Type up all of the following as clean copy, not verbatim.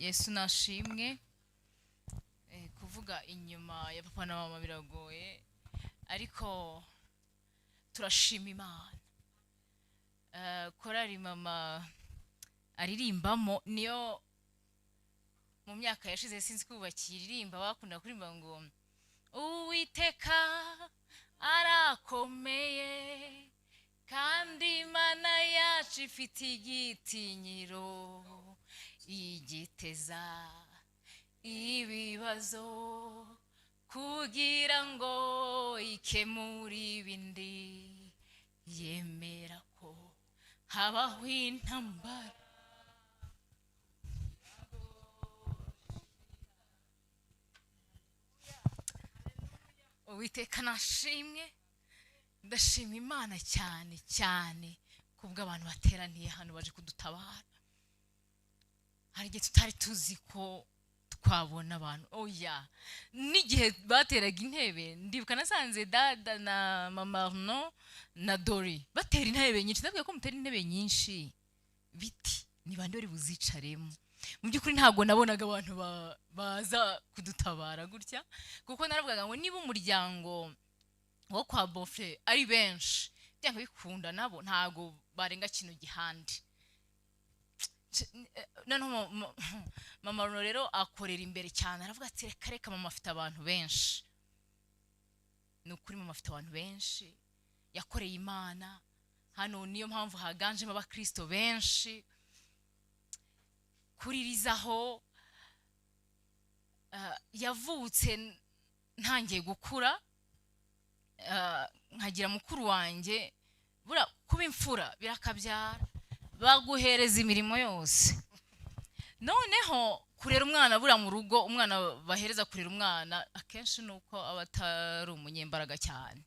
Yesu nashimwe. Kuvuga inyuma ya papa na mama biragoye, ariko turashima Imana. Korari mama aririmbamo niyo mu myaka yashize, sinzi ko bakiririmba, bakunda kuririmba ngo "Uwiteka arakomeye kandi Imana yacu ifite igitinyiro, igiteza ibibazo kugira ngo ikemure ibindi, yemera ko habaho intambara." Uwiteka nashimwe. Ndashima Imana cyane cyane kubw'abantu bateraniye hano baje kudutabara. Hari igihe tutari tuzi ko twabona abantu, oya. N'igihe bateraga intebe, ndibuka nasanze dada na mama Arno na Dori batera intebe nyinshi. Ndabwira ko mutera intebe nyinshi biti ni bande bari buzicaremo? Mu by'ukuri ntabwo nabonaga abantu baza kudutabara gutya, kuko naravugaga ngo niba umuryango wo kwa Bofre ari benshi, byanga bikunda nabo ntabwo barenga kino gihande. Noneho mama Runo rero akorera imbere cyane, aravuga ati "Reka reka, mama afite abantu benshi." Ni ukuri, mama afite abantu benshi yakoreye Imana hano, niyo mpamvu haganjemo abakristo benshi. Kuririzaho yavutse ntangiye gukura, nkagira mukuru wanjye. Buriya kuba imfura birakabyara, baguhereza imirimo yose. Noneho kurera umwana, buriya mu rugo umwana bahereza kurera umwana akenshi ni uko aba atari umunyembaraga cyane,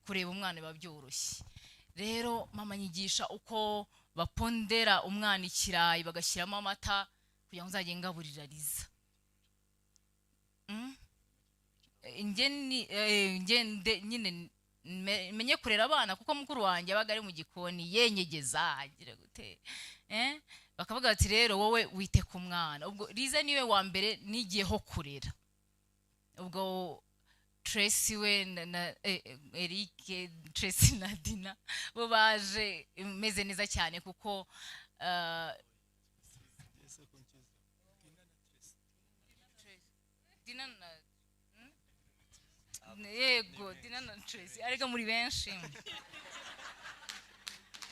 kureba umwana biba byoroshye. Rero mama anyigisha uko bapondera umwana ikirayi, bagashyiramo amata kugira ngo nzajye ngaburira Riza. Njye nyine menye kurera abana, kuko mukuru wanjye abaga ari mu gikoni yenyegeza, agira gute, Bakavuga bati "Rero wowe wite ku mwana." Ubwo Riza niwe wa mbere nigiyeho kurera. Ubwo Tracy we na Eric, Tracy na Dina bo baje meze neza cyane kuko Dina na Yego, Dina na Tracy, ariko muri benshi,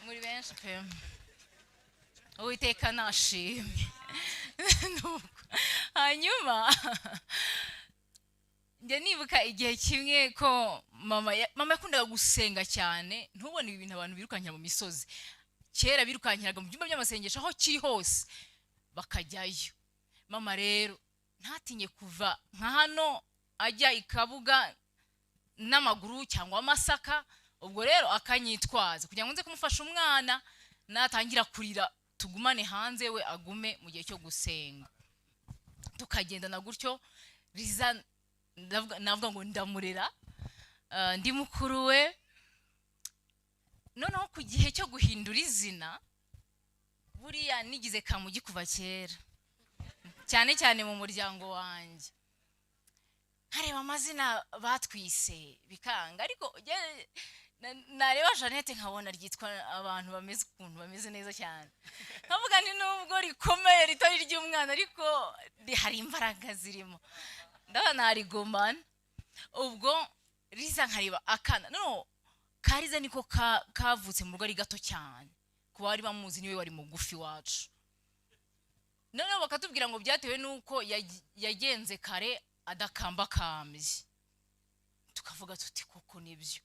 muri benshi pe. Uwiteka nashimye. Nuko, hanyuma njya nibuka igihe kimwe ko mama yakundaga gusenga cyane. Ntubone ibi bintu abantu birukankira mu misozi. Kera birukankiraga mu byumba by'amasengesho, aho kiri hose bakajyayo. Mama rero ntatinye kuva nka hano ajya i Kabuga n'amaguru cyangwa Amasaka. Ubwo rero akanyitwaza kugira ngo nze kumufasha, umwana natangira kurira tugumane hanze, we agume mu gihe cyo gusenga, tukagendana gutyo. Riza navuga ngo ndamurera, ndi mukuru we. Noneho ku gihe cyo guhindura izina, buriya nigize Kamugi kuva kera, cyane cyane mu muryango wanjye, nkareba amazina batwise bikanga. Ariko nareba Jeannette nkabona ryitwa abantu bameze ukuntu, bameze neza cyane, nkavuga ni nubwo rikomeye ritari iry'umwana, ariko hari imbaraga zirimo, ndabona narigumana. Ubwo Riza nkareba akana no kariza niko kavutse mu rugo ari gato cyane. Ku bari bamuzi, niwe wari mugufi wacu. Noneho bakatubwira ngo byatewe n'uko yagenze kare adakambakambye, tukavuga tuti "Koko nibyo."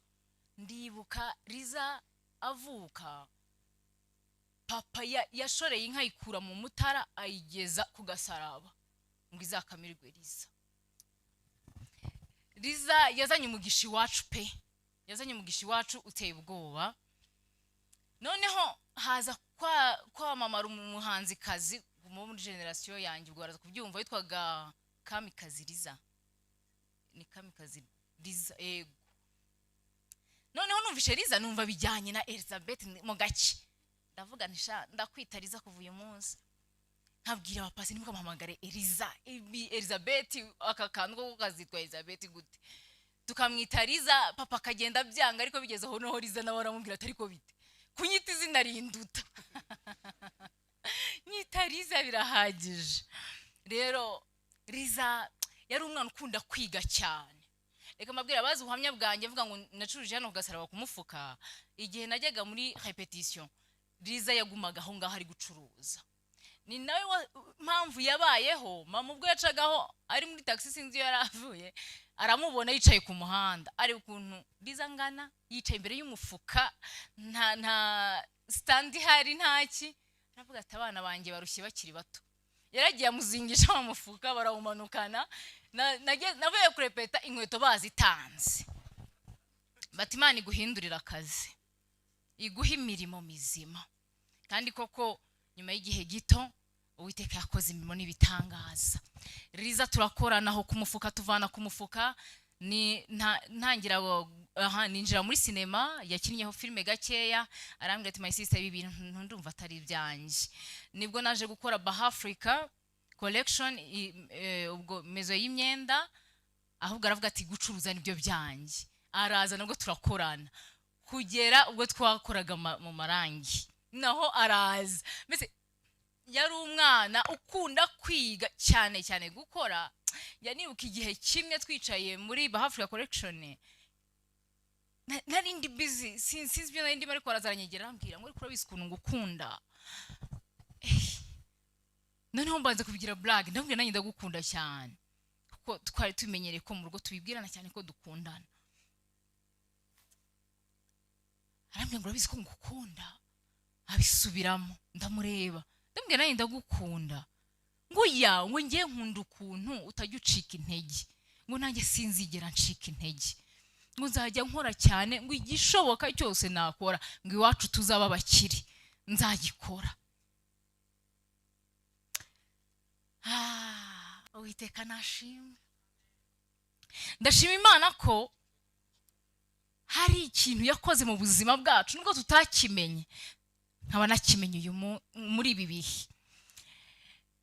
Ndibuka Riza avuka, papa yashoreye inka ayikura mu Mutara ayigeza ku Gasaraba ngo izakamirwe Riza. Riza yazanye umugisha iwacu pe, yazanye umugisha iwacu uteye ubwoba. Noneho haza kwamamara umuhanzikazi muri génération yanjye, ubwo baraza kubyumva, witwaga Kamikazi Riza. Ni Kamikazi Riza, ego. Noneho numvishe Riza numva bijyanye na Elizabeth mu gake, ndavuga nti "Sha, ndakwita Riza kuva uyu munsi." Nkabwira abapasi, ntimukamuhamagare Eliza, Elizabeth, aka kantu ko kazitwa Elizabeth gute? Tukamwita Liza. Papa akagenda abyanga, ariko bigeze aho noneho Liza nawe aramubwira ati: "Ariko bite kunyita izina rinduta? Nyita Liza birahagije." Rero Liza yari umwana ukunda kwiga cyane. Reka mbabwire, abazi ubuhamya bwanjye, mvuga ngo nacuruje hano ku Gasaraba ku mufuka. Igihe najyaga muri répétition, Liza yagumaga aho ngaho ari gucuruza. Ni nawe mpamvu yabayeho. Mama ubwo yacagaho ari muri taxi, sinzi iyo yari avuye, aramubona yicaye ku muhanda, areba ukuntu Liza angana yicaye imbere y'umufuka, nta stand ihari, ntaki. Aravuga ati: "Abana banjye barushye bakiri bato." Yaragiye amuzingisha mu mufuka, barawumanukana. Navuye kurepeta inkweto bazitanze, bati: "Imana iguhindurira akazi, iguhe imirimo mizima." Kandi koko nyuma y'igihe gito Uwiteka yakoze imirimo n'ibitangaza. Riza turakorana aho ku mufuka, tuvana ku mufuka, ni ntangira aha ninjira muri sinema. Yakinnyeho filime gakeya, arambwira ati: "My sister, ibi bintu ndumva atari ibyanjye." Nibwo naje gukora Baha Africa Collection, ubwo maison y'imyenda. Ahubwo aravuga ati: "Gucuruza nibyo byanjye." Araza nabwo turakorana kugera ubwo twakoraga mu marangi, naho araza. Mbese yari umwana ukunda kwiga cyane cyane, gukora. Yanibuka igihe kimwe twicaye muri Baha Africa Collection, nari ndi busy, sinzi ibyo nari ndimo, ariko araza aranyegera, arambwira ngo: "Ariko urabizi ukuntu ngukunda?" Noneho mbanza kubigira blague, ndamubwira: "Nanjye ndagukunda cyane," kuko twari tumenyereye ko mu rugo tubibwirana cyane ko dukundana. Arambwira ngo: "Urabizi ko ngukunda?" Abisubiramo, ndamureba, ndamubwira: "Nanjye ndagukunda." Ngo: "Ya," ngo, "ngiye nkunda ukuntu utajya ucika intege," ngo, "nanjye sinzigera ncika intege," ngo, "nzajya nkora cyane," ngo, "igishoboka cyose nakora ngo iwacu tuzaba abakire nzagikora." Ah, Uwiteka nashimwe. Ndashima Imana ko hari ikintu yakoze mu buzima bwacu nubwo tutakimenye, nkaba nakimenye uyu muri ibi bihe.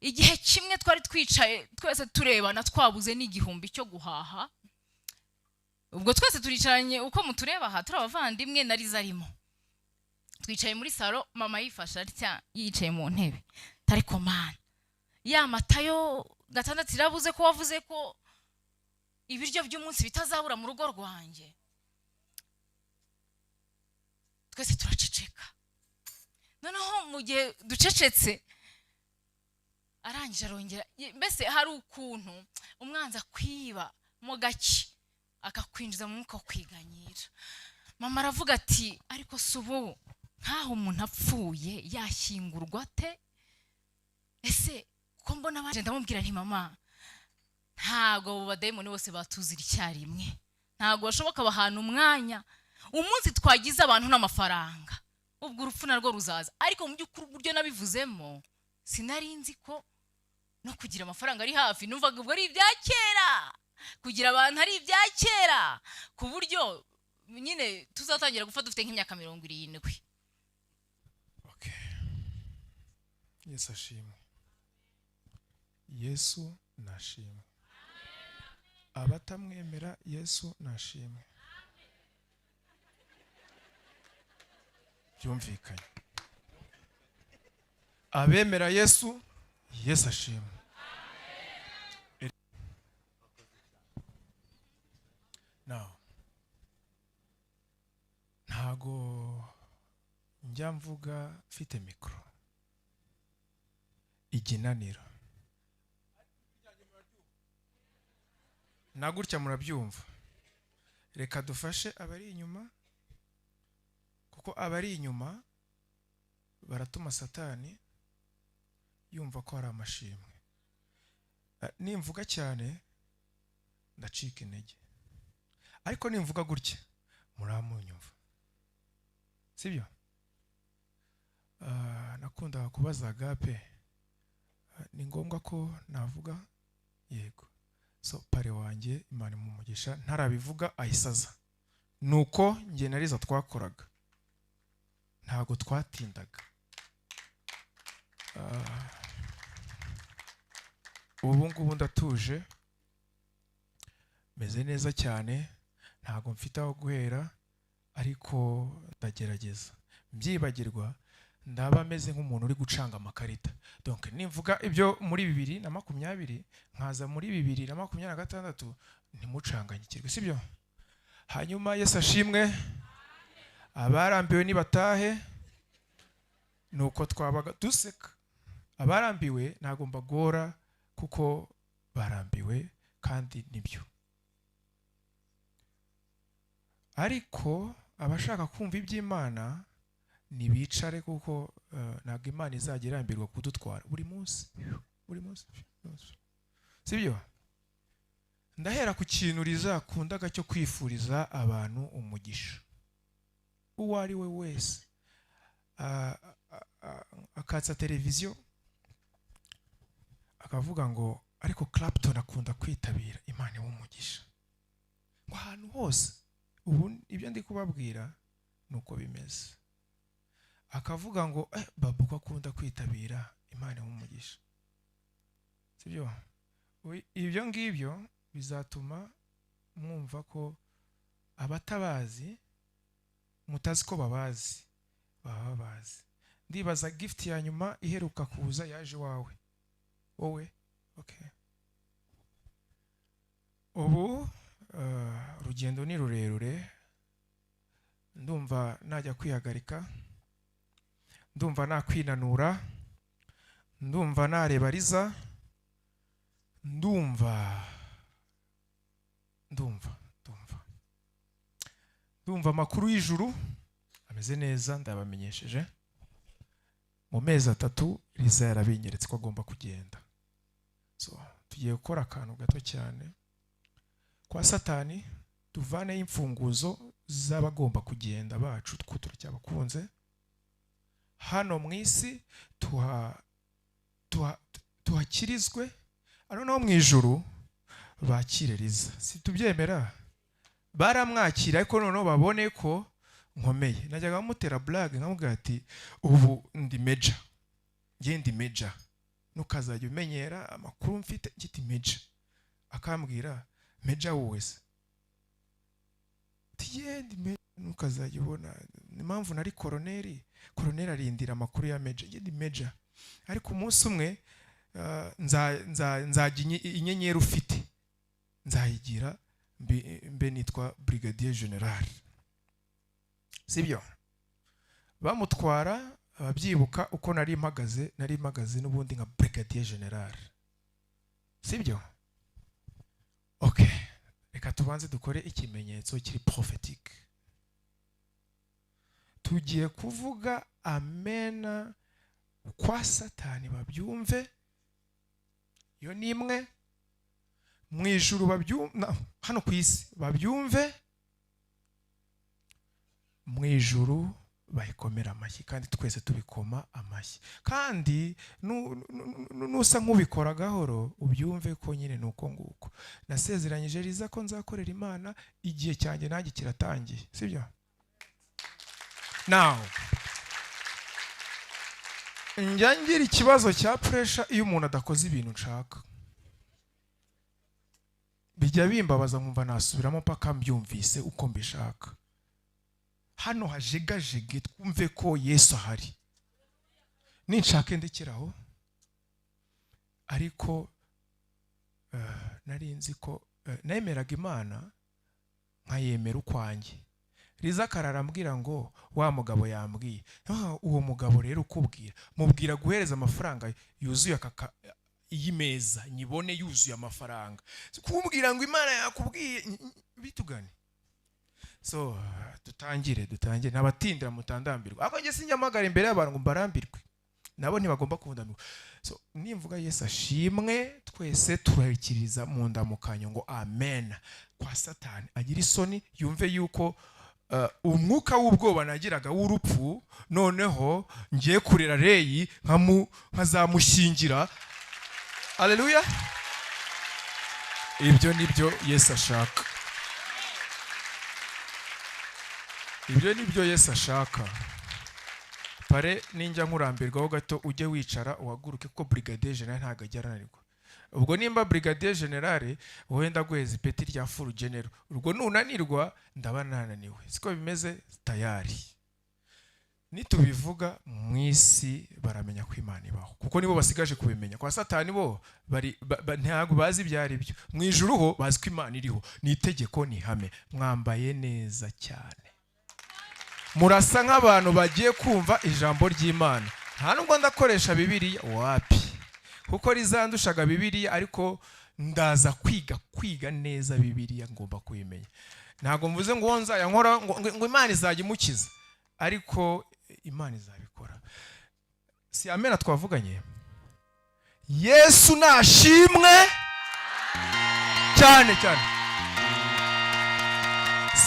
Igihe kimwe twari twicaye twese turebana, twabuze n'igihumbi cyo guhaha. Ubwo twese turicaranye uko mutureba aha, turi abavandimwe na Liza arimo, twicaye muri salo, mama yifashe atya yicaye mu ntebe. Ariko Mana ya Matayo 6 irabuze, ko wavuze ko ibiryo by'umunsi bitazabura mu rugo rwanjye. Twese turaceceka. Noneho mu gihe ducecetse, arangije arongera, mbese hari ukuntu umwanzi akwiba mo gake, akakwinjiza mu mwuka wo kwiganyira. Mama aravuga ati: "Ariko si ubu nk'aho umuntu apfuye yashyingurwa ate? Ese ko mbona abaje?" Ndamubwira nti: "Mama, ntabwo abo badayimoni bose batuzira icyarimwe, ntabwo bashoboka, bahana umwanya. Umunsi twagize abantu n'amafaranga, ubwo urupfu narwo ruzaza." Ariko mu by'ukuri uburyo nabivuzemo, sinari nzi ko no kugira amafaranga ari hafi. Numvaga ubwo ari ibya kera, kugira abantu ari ibya kera, ku buryo nyine tuzatangira gupfa dufite nk'imyaka 70. Okay. Yesu ashimwe. Yesu nashimwe. Abatamwemera, Yesu nashimwe. Byumvikanye. Abemera Yesu, Yesu ashimwe. Now, ntago njya mvuga mfite mikoro iginaniro na gutya, murabyumva. Reka dufashe abari inyuma, kuko abari inyuma baratuma Satani yumva ko hari amashimwe. Nimvuga cyane ndacika intege, ariko nimvuga gutya muramunyumva, sibyo? Nakundaga kubaza Agape, ni ngombwa ko navuga? Yego. So parrain wanjye, Imana imumugisha, ntarabivuga ayisaza. Nuko njye na Liza twakoraga, ntago twatindaga. Ubu ngubu ndatuje, meze neza cyane. Ntabwo mfite aho guhera, ariko ndagerageza. Mbyibagirwa ndaba meze nk'umuntu uri gucanga amakarita. Donc nimvuga ibyo muri 2020, nkaza muri 2026, ntimucanganyikirwe, sibyo? Hanyuma Yesu ashimwe. Abarambiwe nibatahe, nuko twabaga duseka. Abarambiwe ntabwo mbagora kuko barambiwe kandi nibyo, ariko abashaka kumva iby'Imana ntibicare, kuko ntabwo Imana izajya irambirwa kudutwara buri munsi, buri munsi, buri munsi. Sibyo? Ndahera ku kintu rizakundaga cyo kwifuriza abantu umugisha, uwo ari we wese. Akatsa televiziyo akavuga ngo: "Ariko Clapton akunda kwitabira, Imana imuhe umugisha," ngo ahantu hose. Ubu ibyo ndi kubabwira ni uko bimeze. Akavuga ngo: "Babu ko akunda kwitabira, Imana imuhe umugisha," sibyo? Ibyo ngibyo bizatuma mwumva ko abatabazi, mutazi ko babazi, baba babazi. Ndibaza gift ya nyuma iheruka kuza yaje iwawe wowe. Okay, ubu urugendo ni rurerure. Ndumva najya kwihagarika, ndumva nakwinanura, ndumva nareba Riza, ndumva ndumva ndumva ndumva amakuru y'ijuru ameze neza. Ndabamenyesheje, mu mezi 3 Riza yarabinyeretse ko agomba kugenda. So tugiye gukora akantu gato cyane kwa Satani, tuvaneyo imfunguzo z'abagomba kugenda bacu, two turacyabakunze hano mu isi, tuhakirizwe, noneho mu ijuru bakire Riza. Si tubyemera? Baramwakira, ariko noneho babone ko nkomeye. Najyaga mutera blague, nkamubwira ati: "Ubu ndi major, njye ndi major, ntukazajya umenyera amakuru mfite, ngiti major." Akambwira: "Major wowe se?" Ati: "Ye, ndi major, ntukazajya ubona impamvu nari koroneri. Koroneri arindira amakuru ya major. Njye ndi major, ariko umunsi umwe nzajya inyenyeri ufite nzayigira, mbe nitwa brigadier general." Sibyo? Bamutwara, ababyibuka uko nari mpagaze, nari mpagaze n'ubundi nka brigadier general, sibyo? Okay, reka tubanze dukore ikimenyetso kiri prophétique. Tugiye kuvuga amena kwa Satani babyumve. Iyo ni imwe mu ijuru babyumve, hano ku isi babyumve, mu ijuru bayikomera amashyi, kandi twese tubikoma amashyi. Kandi nusa nk'ubikora gahoro, ubyumve ko nyine ni uko nguko. Nasezeranyije Riza ko nzakorera Imana, igihe cyanjye nanjye kiratangiye, sibyo? Now njya ngira ikibazo cya pressure iyo umuntu adakoze ibintu nshaka. Bijya bimbabaza, nkumva nasubiramo mpaka mbyumvise uko mbishaka. Hano hajegajege, twumve ko Yesu ahari. Ninshaka ndekeraho, ariko nari nzi ko nemeraga Imana nkayemera ukwanjye. Riza akarara ambwira ngo: "Wa mugabo yambwiye." Ah, uwo mugabo rero ukubwira, mubwira guhereza amafaranga yuzuye akaka iyi meza nyibone yuzuye amafaranga, kumbwira ngo Imana yakubwiye bitugane. So dutangire, dutangire, ntabatindira, mutandambirwa. Ariko njye sinjya imbere y'abantu ngo mbarambirwe, nabo ntibagomba kundambirwa. So nimvuga "Yesu ashimwe", twese turabikiriza mu ndamukanyo ngo "amen", kwa Satani agira isoni, yumve yuko umwuka w'ubwoba nagiraga w'urupfu, noneho ngiye kurera Reyi, nkazamushyingira. Aleluya! Ibyo nibyo Yesu ashaka, ibyo nibyo Yesu ashaka. Pare ninjya nkurambirwaho gato, ujye wicara, uhaguruke, kuko brigadier general ntabwo ajya arananirwa. Ubwo nimba brigadier general, wowe ndaguheza ipeti rya full general. Ubwo nunanirwa ndaba nananiwe, siko bimeze? Tayari nitubivuga mu isi baramenya ko Imana ibaho, kuko nibo basigaje kubimenya. Kwa Satani bo bari ntabwo bazi ibyo ari byo. Mu ijuru ho bazi ko Imana iriho, ni itegeko, ni ihame. Mwambaye neza cyane, murasa nk'abantu bagiye kumva ijambo ry'Imana. Nta nubwo ndakoresha Bibiliya, wapi, kuko rizandushaga Bibiliya, ariko ndaza kwiga neza Bibiliya, ngomba kuyimenya. Ntabwo mvuze ngo uwo nzajya nkora ngo Imana izajya imukiza, ariko Imana izabikora. Si amena? Twavuganye. Yesu nashimwe cyane cyane.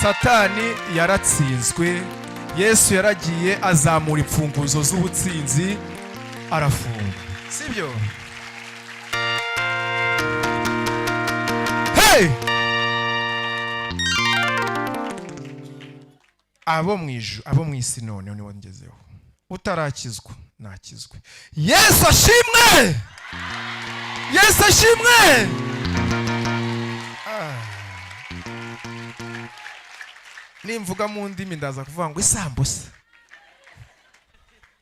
Satani yaratsinzwe. Yesu yaragiye azamura imfunguzo z'ubutsinzi, arafunga, sibyo? Hey! Abo mu ijuru, abo mu isi none niwo ngezeho. Utarakizwa nakizwe. Yesu ashimwe, Yesu ashimwe. Ah. Nimvuga mu ndimi ndaza kuvuga ngo isambusa.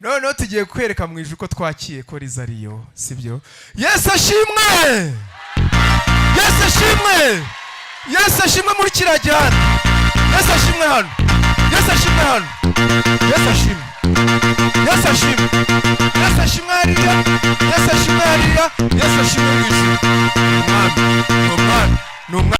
Noneho tugiye kwereka mu ijuru ko twakiye ko riza ariyo, sibyo? Yesu ashimwe, Yesu ashimwe, Yesu ashimwe muri kiriya gihano. Yesu ashimwe hano, Yesu ashimwe hano, Yesu ashimwe, Yesu ashimwe, Yesu ashimwe hariya, Yesu ashimwe hariya, Yesu ashimwe mu ijuru. Umwami ni umwami, ni umwami.